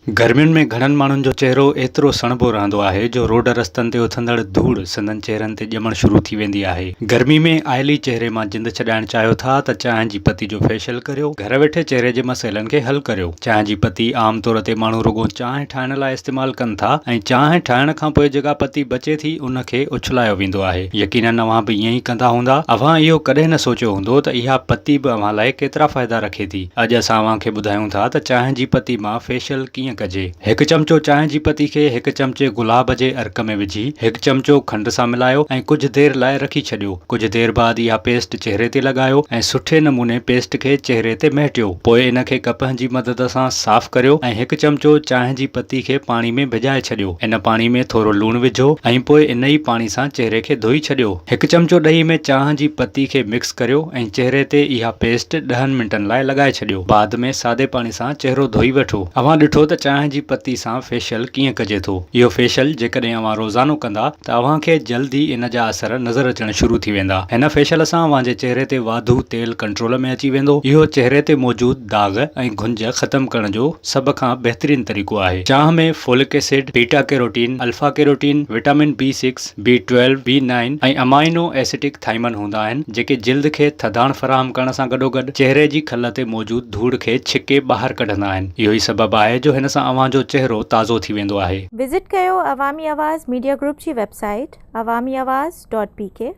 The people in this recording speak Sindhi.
گرمين ۾ گهڻن ماڻهن جو چهرو ايترو سڻڀو رهندو آهي جو روڊ رستن تي اٿندڙ ڌوڙ سندن چهرن تي ڄمڻ شروع ٿي ويندي آهي. گرمي ۾ آئلي چهري مان جند ڇڏائڻ چاهيو ٿا ته چانهه جي پتي جو فيشل ڪريو، گهر ويٺي چهري جي مسئلن کي حل ڪريو. چانهه جي پتي عام طور تي ماڻهو رڳو چانهه ٺاهڻ لاء استعمال ڪن ٿا ۽ چانهه ٺاهڻ کانپوء جيڪا پتي بچي ٿي ان کي اڇلايو ويندو آهي. يقينن اوهان به ائين ئي ڪندا هوندا. اوهان اهو ڪڏهن نه سوچيو هوندو ته اها پتي به اوهان لاء ڪيترا فائدا رکي ٿي. اڄ اسان اوهان کي ٻڌايون ٿا ته چانهه جي پتي مان فيشل ڪيئن ڪجي. هڪ چمچو چانهه جي پتي کي هڪ چمچي گلاب جي عرق ۾ وجهي هڪ چمچو کنڊ سان ملايو ۽ ڪجهه دير لاء رکي ڇڏيو. ڪجهه دير بعد اها پيسٽ چهري تي لڳايو ۽ سٺي نموني پيسٽ کي چهري تي مهٽيو. پوء ان کي ڪپهه جي مدد سان صاف ڪريو ۽ هڪ چمچو چانهه جي پتي کي پاڻي ۾ ڀڄائي ڇڏيو. ان پاڻي ۾ ٿورو لوڻ وجهو ۽ پوء ان ئي پاڻي سان چهري کي ڌوئي ڇڏيو. هڪ چمچو ڏهي ۾ چانهه جي پتي کي مڪس ڪريو ۽ چهري تي اها پيسٽ ڏهن منٽن لاء لڳائي ڇڏيو. بعد ۾ سادي پاڻي سان چهرو ڌوئي وٺو. اوهان ڏٺو ته چانهه جي پتي سان فيشل ڪيئن ڪجي ٿو. اهو فيشل جيڪڏهن اوهان روزانو ڪندا ته اوهان کي جلد ئي ان جا اثر نظر اچڻ شروع ٿي ويندا. هن فيشل سان اوهان جي چهري تي واڌو تيل ڪنٽرول ۾ اچي ويندو. اهو چهري تي موجود داغ ۽ گهنج ختم ڪرڻ جو سڀ کان بهترين طريقو آهي. چانهه ۾ folic acid, beta carotene, alpha carotene, vitamin B six, B 12، B nine ۽ amino acidic thiamine هوندا آهن، جيڪي جلد کي ٿڌاڻ فراهم ڪرڻ سان گڏوگڏ چهري جي کل تي موجود ڌوڙ کي ڇڪي ٻاهر ڪڍندا آهن. اهو ئي سبب آهي جو هن سان اوهان جو چهرو تازو ٿي ويندو آهي. وزٽ ڪيو عوامي آواز ميڊيا گروپ جي website Awami Awaz dot P K.